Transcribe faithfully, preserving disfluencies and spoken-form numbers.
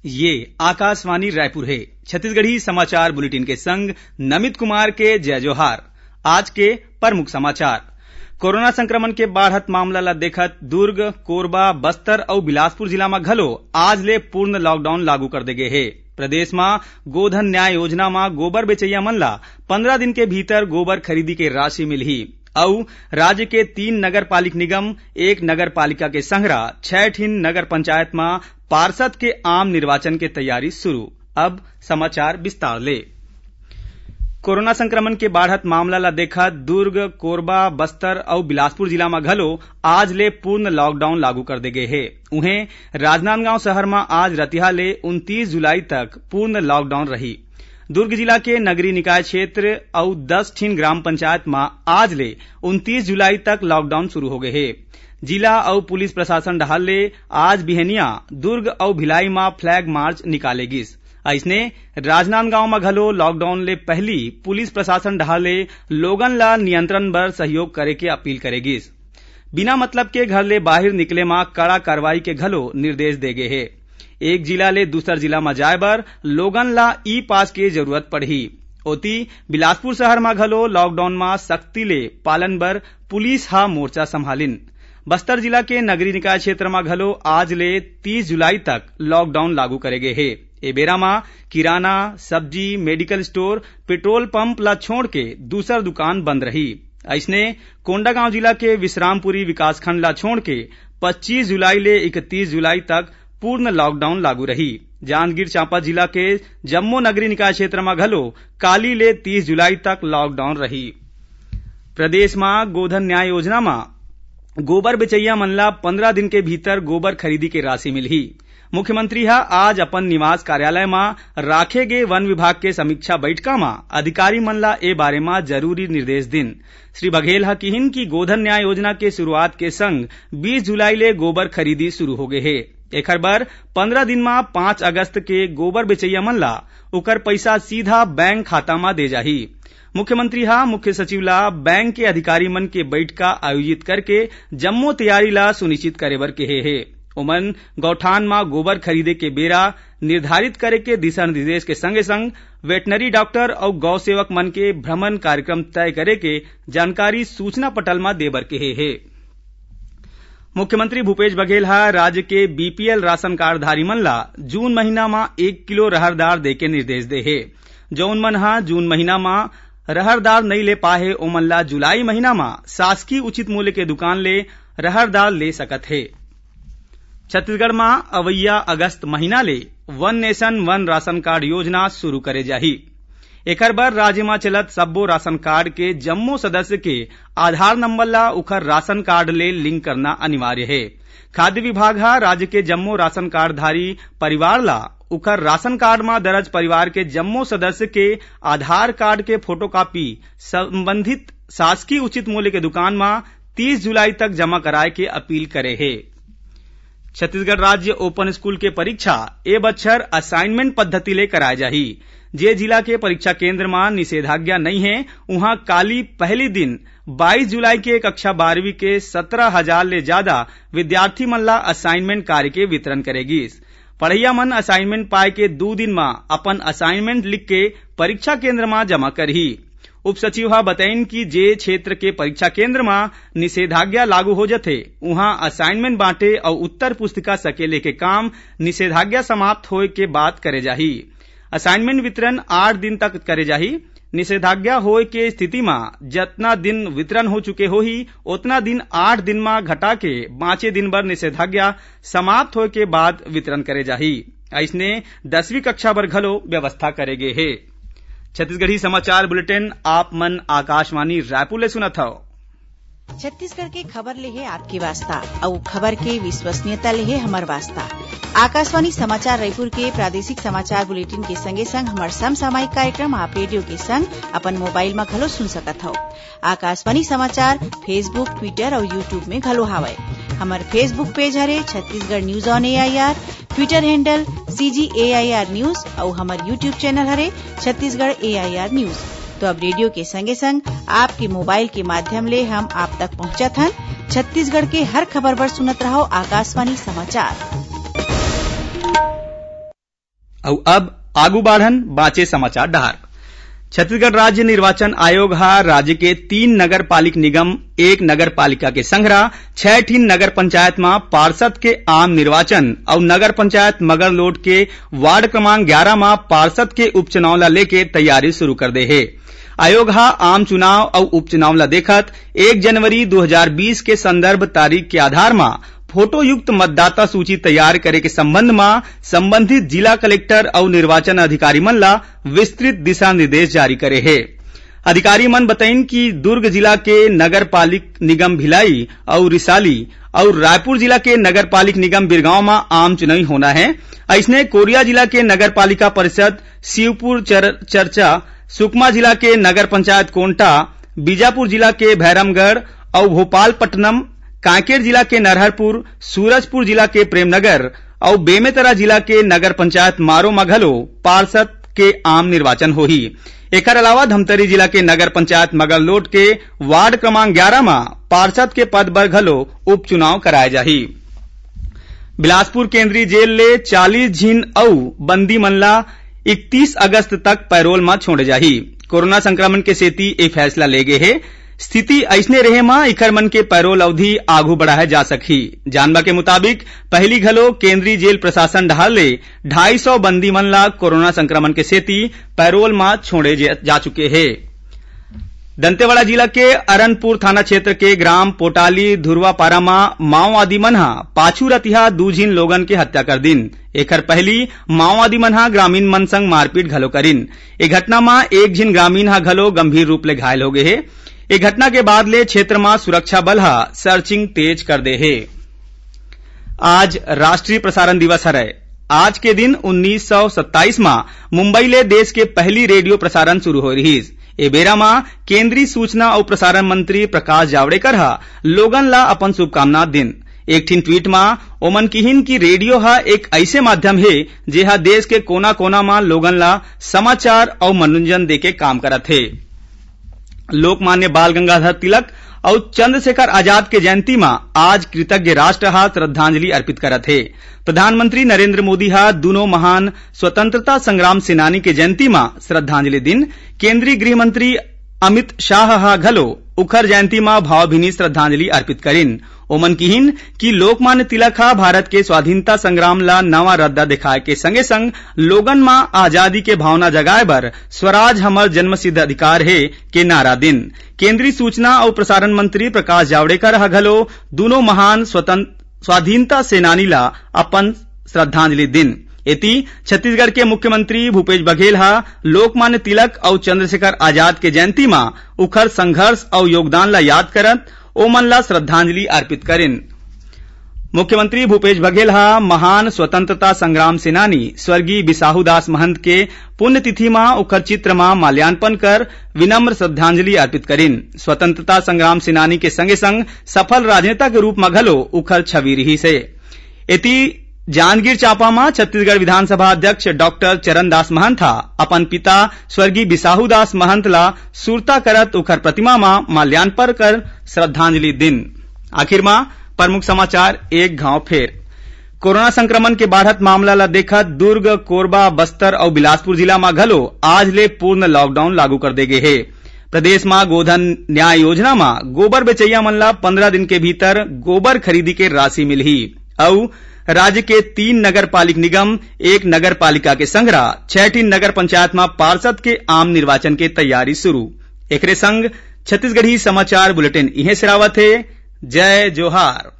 ये आकाशवाणी रायपुर हे। छत्तीसगढ़ी समाचार बुलेटिन के संग नमित कुमार के जय जोहार। आज के प्रमुख समाचार। कोरोना संक्रमण के बाढ़त मामला ला देखत दुर्ग, कोरबा, बस्तर अउ बिलासपुर जिला म घलो आज ले पूर्ण लॉकडाउन लागू कर दे गे हे। प्रदेश म गोधन न्याय योजना म गोबर बेचइया मन ला पंद्रह दिन के भीतर गोबर खरीदी के राशि मिलही। अउ राज्य के तीन नगर पालिक निगम, एक नगर पालिका के संघरा छह ठिन नगर पंचायत म पार्षद के आम निर्वाचन के तैयारी शुरू। अब समाचार विस्तार ले। कोरोना संक्रमण के बाढ़त मामला ला देखत दुर्ग, कोरबा, बस्तर अउ बिलासपुर जिला म घलो आज ले पूर्ण लॉकडाउन लागू कर दे गे हे। उहें, राजनांदगांव शहर म आज रतिहा ले उनतीस जुलाई तक पूर्ण लॉकडाउन रही। दुर्ग जिला के नगरीय निकाय क्षेत्र अउ दस ठिन ग्राम पंचायत म आज ले उनतीस जुलाई तक लॉकडाउन शुरू हो गे हे। जिला अउ पुलिस प्रशासन डहार ले आज बिहनिया दुर्ग अउ भिलाई म फ्लैग मार्च निकाले गिस। अइसने, राजनांदगांव म घलो लॉकडाउन ले पहिली पुलिस प्रशासन डहार ले लोगन ला नियंत्रण बर सहयोग करे के अपील करे गिस। बिना मतलब के घर ले बाहिर निकले म कड़ा कार्रवाई के घलो निर्देश दे गे हे। एक जिला ले दूसर जिला म जाय बर लोगन ला ई पास के जरूरत पड़ही। ओती, बिलासपुर शहर म घलो लॉकडाउन म सख्ती ले पालन बर पुलिस ह मोर्चा संभालिन। बस्तर जिला के नगरीय निकाय क्षेत्र म घलो आज ले तीस जुलाई तक लॉकडाउन लागू करे गे हे। ए बेरा म किराना, सब्जी, मेडिकल स्टोर, पेट्रोल पंप ला छोड़ के दूसर दुकान बंद रही। अइसने, कोंडागांव जिला के विश्रामपुरी विकासखंड ला छोड़ के पच्चीस जुलाई ले इकतीस जुलाई तक पूर्ण लॉकडाउन लागू रही। जांजगीर चांपा जिला के जम्मो नगरीय निकाय क्षेत्र म घलो काली ले तीस जुलाई तक लॉकडाउन रही। प्रदेश म गोधन न्याय योजना म गोबर बेचइया मन ला पंद्रह दिन के भीतर गोबर खरीदी के राशि मिलही। मुख्यमंत्री ह आज अपन निवास कार्यालय म राखे गे वन विभाग के समीक्षा बैठका म अधिकारी मन ला ए बारे म जरूरी निर्देश दिन। श्री बघेल ह किहिन कि गोधन न्याय योजना के शुरुआत के संग बीस जुलाई ले गोबर खरीदी शुरू हो गे हे। एखर बर पंद्रह दिन म पाँच अगस्त के गोबर बेचइया मन ला ओकर पइसा सीधा बैंक खाता म दे जाही। मुख्यमंत्री ह मुख्य सचिव ला बैंक के अधिकारी मन के बैठका आयोजित करके जम्मो तैयारी ला सुनिश्चित करे बर केहे हे। ओमन गौठान म गोबर खरीदे के बेरा निर्धारित करे के दिशा निर्देश के संगे संग वेटनरी डॉक्टर अउ गौ सेवक मन के भ्रमण कार्यक्रम तय करे के जानकारी सूचना पटल म दे बर केहे हे। मुख्यमंत्री भूपेश बघेल ह राज्य के बीपीएल राशन कार्डधारी मन ला जून महीना म एक किलो रहर दार दे के निर्देश दे हे। जउन मन ह जून महीना म रहर दार नइ ले पाए हे, ओमन ला जुलाई महीना म शासकीय उचित मूल्य के दुकान ले रहर दार ले सकत हे। छत्तीसगढ़ म अवइया अगस्त महीना ले वन नेशन वन राशन कार्ड योजना शुरू करे जाही। एखर बर राज्य म चलत सब्बो राशन कार्ड के जम्मो सदस्य के आधार नंबर ला उखर राशन कार्ड ले लिंक करना अनिवार्य हे। खाद्य विभाग ह राज्य के जम्मो राशन कार्डधारी परिवार ला उखर राशन कार्ड म दर्ज परिवार के जम्मो सदस्य के आधार कार्ड के फोटोकॉपी संबंधित शासकीय उचित मूल्य के दुकान म तीस जुलाई तक जमा कराए के अपील करे हे। छत्तीसगढ़ राज्य ओपन स्कूल के परीक्षा ए बछर असाइनमेंट पद्धति ले कराए जाही। जे जिला के परीक्षा केंद्र म निषेधाज्ञा नइ हे, उहां काली पहली दिन बाईस जुलाई के कक्षा बारहवीं के सत्रह हजार ले जादा विद्यार्थी मन ला असाइनमेंट कार्य के वितरण करे गिस। पढ़इया मन असाइनमेंट पाए के दू दिन म अपन असाइनमेंट लिख के परीक्षा केंद्र म जमा करही। उप सचिव ह बतइन कि जे क्षेत्र के परीक्षा केंद्र म निषेधाज्ञा लागू हो जथे, उहां असाइनमेंट बांटे अउ उत्तर पुस्तिका सकेले के काम निषेधाज्ञा समाप्त होए के बाद करे जाही। असाइनमेंट वितरण आठ दिन तक करे जाही। निषेधाज्ञा होए के स्थिति म जतना दिन वितरण हो चुके होही, ओतना दिन आठ दिन म घटा के बांचे दिन बर निषेधाज्ञा समाप्त होए के बाद वितरण करे जाही। अइसने दसवीं कक्षा बर घलो व्यवस्था करे गे हे। छत्तीसगढ़ी समाचार बुलेटिन आप मन आकाशवाणी रायपुर ले सुनत हव। छत्तीसगढ़ के खबर ले हे आपके वास्ता, अउ खबर के विश्वसनीयता ले हे हमर वास्ता। आकाशवाणी समाचार रायपुर के प्रादेशिक समाचार बुलेटिन के संगे संग हमर समसामयिक कार्यक्रम आप रेडियो के संग अपन मोबाइल म घलो सुन सकत हव। आकाशवाणी समाचार Facebook, Twitter अउ YouTube में घलो हावय। हमर Facebook पेज हरे Chhattisgarh news on AIR, Twitter handle CG AIR news अउ हमर YouTube चैनल हरे छत्तीसगढ़ एआईआर न्यूज। तो अब रेडियो के संगे संग आपके मोबाइल के माध्यम ले हम आप तक पहुंचत हन। छत्तीसगढ़ के हर खबर बर सुनत रहव आकाशवाणी समाचार। अउ अब आगू बाढ़न बांचे समाचार डहार। छत्तीसगढ़ राज्य निर्वाचन आयोग ह राज्य के तीन नगर पालिक निगम, एक नगर पालिका के संघरा, छह ठिन नगर पंचायत म पार्षद के आम निर्वाचन अउ नगर पंचायत मगरलोड के वार्ड क्रमांक ग्यारह म पार्षद के उपचुनाव ला लेके तैयारी शुरू कर दे हे। आयोग ह आम चुनाव अउ उपचुनाव ला देखत एक जनवरी दो हजार बीस के संदर्भ तारीख के आधार म फोटोयुक्त मतदाता सूची तैयार करे के संबंध म संबंधित जिला कलेक्टर अउ निर्वाचन अधिकारी मन ला विस्तृत दिशा निर्देश जारी करे हे। अधिकारी मन बतइन कि दुर्ग जिला के नगर पालिक निगम भिलाई अउ रिसाली अउ रायपुर जिला के नगर पालिक निगम बिरगांव म आम चुनाव होना हे। अइसने कोरिया जिला के नगर पालिका परिषद शिवपुर चर-, चरचा, सुकमा जिला के नगर पंचायत कोंटा, बीजापुर जिला के भैरमगढ़ अउ भोपालपट्टनम, कांकेर जिला के नरहरपुर, सूरजपुर जिला के प्रेमनगर अउ बेमेतरा जिला के नगर पंचायत मारो म घलो पार्षद के आम निर्वाचन होही। एखर अलावा धमतरी जिला के नगर पंचायत मगरलोड के वार्ड क्रमांक ग्यारह म पार्षद के पद बर घलो उपचुनाव कराए जाही। बिलासपुर केंद्रीय जेल ले चालीस झिन अउ बंदी मन ला इकतीस अगस्त तक पैरोल म छोड़े जाही। कोरोना संक्रमण के सेती ए फैसला ले गे हे। स्थिति अइसने रहे म इखर मन के पैरोल अवधि आगू बढ़ाए जा सकही। जानबा के मुताबिक, पहिली घलो केंद्रीय जेल प्रशासन डहार ले ढाई सौ बंदी मन ला कोरोना संक्रमण के सेती पैरोल म छोड़े जे-, जा चुके हे। दंतेवाड़ा जिला के अरनपुर थाना क्षेत्र के ग्राम पोटाली धुरवापारा म माओवादी मन ह पाछू रतिहा दू झिन लोगन के हत्या कर दिन। एखर पहिली माओवादी मन ह ग्रामीण मन संग मारपीट घलो करिन। ए घटना म एक झिन ग्रामीण ह घलो गंभीर रूप ले घायल हो गे हे। ए घटना के बाद ले क्षेत्र म सुरक्षा बल ह सर्चिंग तेज कर दे हे। आज राष्ट्रीय प्रसारण दिवस हरय। आज के दिन उन्नीस सौ सत्ताईस म मुंबई ले देश के पहली रेडियो प्रसारण शुरू होय रिहिस। ए बेरा म केंद्रीय सूचना अउ प्रसारण मंत्री प्रकाश जावड़ेकर ह लोगन ला अपन शुभकामना दिन। एक ठिन ट्वीट म ओमन किहिन कि रेडियो ह एक अइसे माध्यम हे, जेहा देश के कोना-कोना म लोगन ला समाचार अउ मनोरंजन देके काम करत हे। लोकमान्य बाल गंगाधर तिलक अउ चंद्रशेखर आजाद के जयंती म आज कृतज्ञ राष्ट्र ह श्रद्धांजलि अर्पित करत हे। प्रधानमंत्री नरेंद्र मोदी ह दुनों महान स्वतंत्रता संग्राम सेनानी के जयंती म श्रद्धांजलि दिन। केंद्रीय गृह मंत्री अमित शाह ह घलो उखर जयंती म भावभीनी श्रद्धांजलि अर्पित करिन। ओमन किहिन कि लोकमान्य तिलक ह भारत के स्वाधीनता संग्राम ल नवा रद्दा देखाय के संगे-संग लोगन म आजादी के भावना जगाय बर स्वराज हमर जन्मसिद्ध अधिकार हे के नारा दिन। केंद्रीय सूचना अउ प्रसारण मंत्री प्रकाश जावड़ेकर ह घलो दुनों महान स्वतंत्र, स्वाधीनता सेनानी ल अपन श्रद्धांजलि दिन। एती, छत्तीसगढ़ के मुख्यमंत्री भूपेश बघेल ह लोकमान्य तिलक अउ चंद्रशेखर आजाद के जयंती म उखर संघर्ष अउ योगदान ल याद करत ओमन ला श्रद्धांजलि अर्पित करिन। मुख्यमंत्री भूपेश बघेल ह महान स्वतंत्रता संग्राम सेनानी स्वर्गीय बिसाहू दास महंत के पुण्यतिथि म उखर चित्र म माल्यार्पण कर विनम्र श्रद्धांजलि अर्पित करिन। स्वतंत्रता संग्राम सेनानी के संगे-संग सफल राजनेता के रूप म घलो उखर छवि रिहिस हे। एती, जांजगीर चांपा म छत्तीसगढ़ विधानसभा अध्यक्ष डॉक्टर चरणदास महंत ह अपन पिता स्वर्गीय बिसाहू दास महंत ला सुरता करत उखर प्रतिमा म माल्यार्पण कर श्रद्धांजलि दिन। आखिर म प्रमुख समाचार एक घांव फेर। कोरोना संक्रमण के बाढ़त मामला ला देखत दुर्ग, कोरबा, बस्तर अउ बिलासपुर जिला म घलो आज ले पूर्ण लॉकडाउन लागू कर दे गे हे। प्रदेश म गोधन न्याय योजना म गोबर बेचइया मन ला पंद्रह दिन के भीतर गोबर खरीदी के राशि मिलही। अउ राज्य के तीन नगर पालिक निगम, एक नगर पालिका के संघरा छह ठिन नगर पंचायत म पार्षद के आम निर्वाचन के तैयारी शुरू। एकरे संग छत्तीसगढ़ी समाचार बुलेटिन इहें सिरावत हे। जय जोहार।